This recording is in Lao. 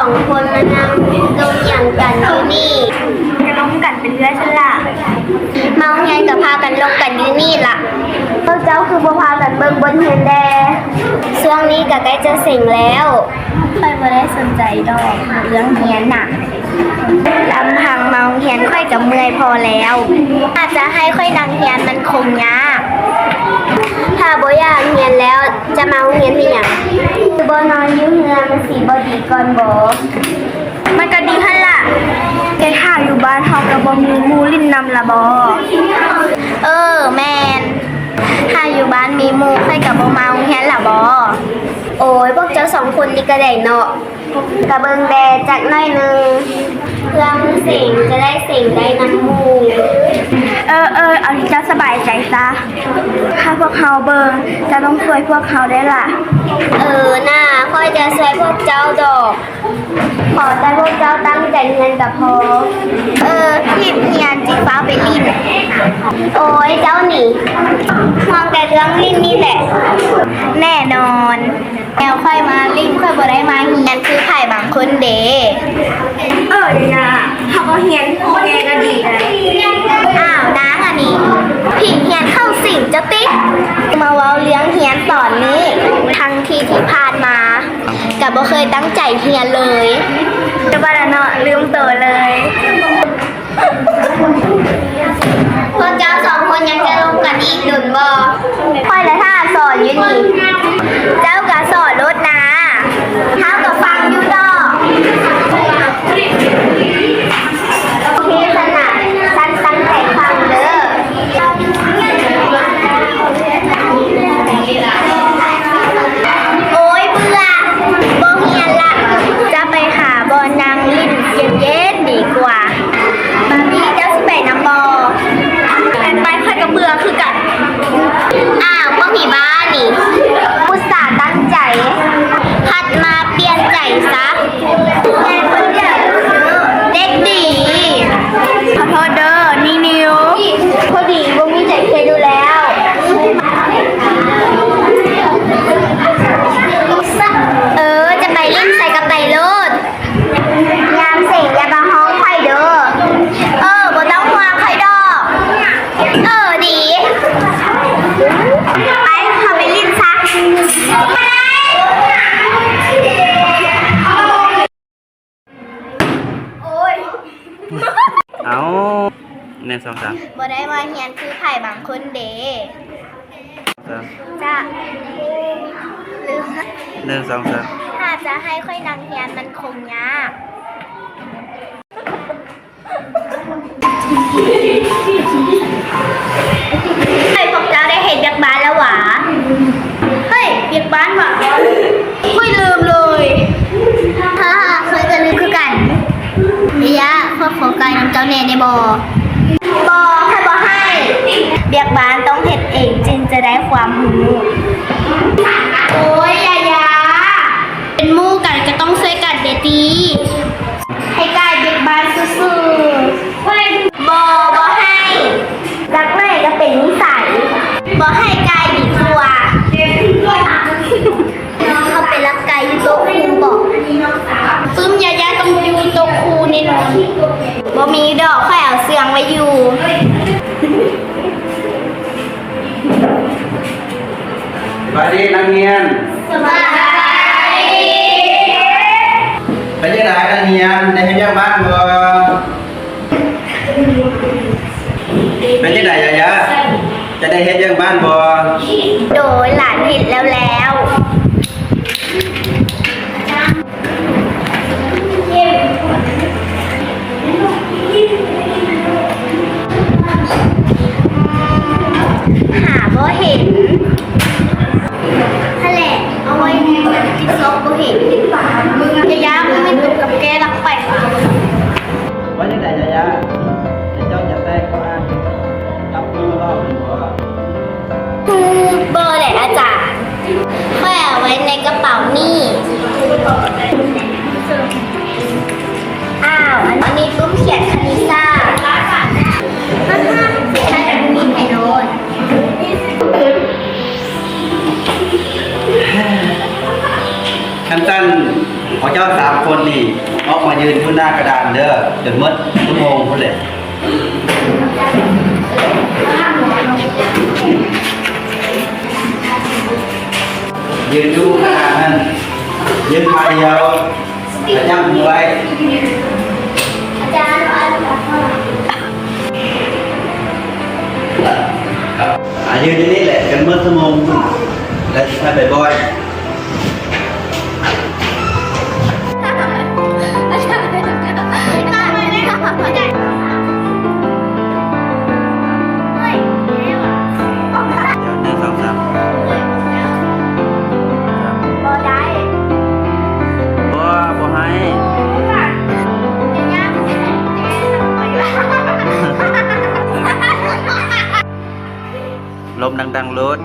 ສອງຄົນມານັ່ງລົມຫຍັງກັນຢູ່ນີ້? ກະລົມກັນໄປເລື້ອຍຊັ້ນລະ. ມາໂຮງຮຽນກະພາກັນລົມກັນຢູ່ນີ້ລະ. ພວກເຈົ້າຄືບໍ່ພາກັນເບິ່ງບົດຮຽນແດ່? ຊ່ວງນີ້ກະໃກ້ຈະເສັງແລ້ວ. ຂ້ອຍບໍ່ໄດ້ສົນໃຈດອກເລື່ອງຮຽນນະ. ລຳພັງມາໂຮງຮຽນຂ້ອຍກະເມື່ອຍພໍແລ້ວ. ຖ້າຈະໃຫ້ຂ້ອຍນັ່ງຮຽນມັນຄົງຍາກ. ຖ້າບໍ່ຢາກຮຽນແລ້ວ ຈະມາໂຮງຮຽນເຮັດຫຍັງ? ຄືບໍ່ນອນຢູ່ເຮືອນມັນຊິບໍ່ດີກ່ອນບໍ? ມັນກະດີຫັ້ນລະ. ແຕ່ຖ້າຢູ່ບ້ານເຮົາກະບໍ່ມີໝູ່ຫຼິ້ນນຳລະບໍ? ເອີ ແມ່ນ. ຖ້າຢູ່ບ້ານມີໝູ່ ຂ້ອຍກະບໍ່ມາໂຮງຮຽນລະບໍ? ໂອ້ຍ ພວກເຈົ້າສອງຄົນນີ້ກະໄດ້ເນາະ. ກະເບິ່ງແດ່ຈັກໜ້ອຍໜຶ່ງ ເພື່ອມື້ເສັງຈະໄດ້ເສັງໄດ້ນຳໝູ່. ເອີ ເອີ ເອົາທີ່ເຈົ້າສະບາຍໃຈຊະ. ຖ້າພວກເຮົາເບິ່ງ ເຈົ້າຕ້ອງຊ່ວຍພວກເຮົາໄດ້ລະ. ເອີນາ ຂ້ອຍຈະຊ່ວຍພວກເຈົ້າດອກ. ຂໍແຕ່ພວກເຈົ້າຕັ້ງໃຈຮຽນກະພໍ. ເອີ ຮີບຮຽນ ຈຶ່ງຟ້າວໄປຫຼິ້ນ. ໂອ້ຍ ເຈົ້ານີ້ ຫ່ວງແຕ່ເລື່ອງຫຼິ້ນນີ້ແຫຼະ. ແນ່ນອນ. ແນວຂ້ອຍມາຫຼິ້ນ ຂ້ອຍບໍ່ໄດ້ມາຮຽນຄືໃຜບາງຄົນເດ. ເອີ ຢ່າ ເຮົາກໍຮຽນ ແດ່ກະດີໄດ໋. ອ້າວ ນາງອັນນີ້ ຜີຮຽນເຂົ້າສິງເຈົ້າຕິ? ມາເວົ້າເລື່ອງຮຽນຕອນນີ້ ທັງທີ່ທີ່ຜ່ານມາກະບໍ່ເຄີຍຕັ້ງໃຈຮຽນເລີຍ. ແຕ່ວ່າລະເນາະ ລືມໂຕເລີຍ. ພວກເຈົ້າສອງຄົນຍັງຈະລົມກັນອີກດົນບໍ່? ຂ້ອຍລະຖ້າສອນຢູ່ນີ້. ເຈົ້າກະສອນໂລດນາ ເຮົາກະຟັງຢູ່ດອກ. ໂອເຄຊັ້ນນະ ຊັ້ນຕັ້ງໃຈຟັງເດີ. ໂອ້ຍ ເບື່ອ ບໍ່ຮຽນລະ ຈະໄປຫາບ່ອນນັ່ງຫຼິ້ນເຢັນໆດີກວ່າ. ບາບີ ເຈົ້າຊິໄປນຳບໍ່? ໄປ ຂ້ອຍກະເບື່ອຄືກັນ. ອ້າວ ພວກຜີບ້ານີ້ ອຸດສ່າຕັ້ງໃຈ ພັດມາປ່ຽນໃຈຊະ. ເດັກດີ. ຂໍໂທດເດີ ນີນິວ. ພໍດີບໍ່ມີໃຈເຄຍດູແລ້ວ. ເອີ ຈະໄປຫຼິ້ນໃສກະໄປໂລດ. ຍາມເສັງຢ່າມາຮ້ອງຂ້ອຍເດີ. ເອີ ບໍ່ຕ້ອງຫ່ວງຂ້ອຍດອກ. ເອີ ດີ. ໄປ ເຮົາໄປຫຼິ້ນຊະ. ໂອ້ຍ ເອົາ ໜຶ່ງ ສອງ ສາມ. ບໍ່ໄດ້ມາຮຽນຄືໃຜບາງຄົນເດ. ສາມ ຈະ ໜຶ່ງ ສອງ ສາມ. ຖ້າຈະໃຫ້ຂ້ອຍນັ່ງຮຽນມັນຄົງຍາກ. ເຮີ້ຍ ພວກເຈົ້າໄດ້ເຮັດວຽກບ້ານແລ້ວຫວາ? ເຮີ້ຍ ວຽກບ້ານຫວາ? ຂ້ອຍລືມເລີຍ. ຮາໆ ຂ້ອຍກະລືມຄືກັນ. ເຢຍະ ຂ້ອຍຂໍກ່າຍນຳເຈົ້າແດ່ໄດ້ບໍ່? ບໍ່ ຂ້ອຍບໍ່ໃຫ້. ວຽກບ້ານຕ້ອງເຮັດເອງຈຶ່ງຈະໄດ້ຄວາມຮູ້. ໂອ້ຍ ຢາຢາ ເປັນໝູ່ກັນກະຕ້ອງຊ່ວຍກັນເດຕິ. ໃຫ້ກ່າຍວຽກບ້ານຊື່ໆ. ບໍ່ ບໍ່ໃຫ້. ຈັກໜ້ອຍກະເປັນນິໄສ. ບໍ່ໃຫ້ກ່າຍດີກວ່າ. ນ້ອງເຂົ້າໄປລັກໄກ່ຢູ່ໂຕະຄູບໍ? ປຶ້ມ ຢາຢາຕ້ອງຢູ່ໂຕະຄູແນ່ນອນ. ບໍ່ມີດອກ ຂ້ອຍເອົາເຊື່ອງໄວ້ຢູ່. ສະບາຍດີນັກຮຽນ. ສະບາຍດີ. ເປັນຈັ່ງໃດນັກຮຽນ ໄດ້ເຮັດວຽກບ້ານບໍ່? ເປັນຈັ່ງໃດ ຢາຢາ ຈະໄດ້ເຮັດວຽກບ້ານບໍ່? ໂດຍ ຫຼານເຮັດແລ້ວແລ້ວ. ຫາບໍ່ເຫັນ. ຫັ້ນແຫຼະ ເອົາໄວ້ໃນທີ່ຊອກບໍ່ເຫັນ. ຢ່າຢ້ານ ມັນເປັນຕົວກັບແກ້ລັກໄປ. ວ່າຈັ່ງໃດ ຢາຢາ ເຈົ້າຢາກໄດ້ຂໍ້ອ້າງກັບມືເວົ້າແມ່ນບໍ່? ຄືບໍ່ແຫຼະອາຈານ. ຂ້ອຍເອົາໄວ້ໃນກະເປົານີ້. ອ້າວ ອັນນີ້ປຶ້ມຂຽນຄະນິດສາດ. ຄັນຊັ້ນ ພວກເຈົ້າສາມຄົນນີ້ ໜ້າກະດານເດີ ຈົນໝົດຊົ່ວໂມງພຸ້ນແຫຼະ. ຢືນຢູ່ກະດານນັ້ນ ຢືນທ່າດຽວ ຂະຫຍັບມືໄວ້. ອາ ຢືນຢູ່ນີ້ແຫຼະ ຈົນໝົດຊົ່ວໂມງ ແລ້ວຊິພາໄປບ່ອນ. ບໍ່ ບໍ່ໃຫ້. ລົມດັງໆໂລດ.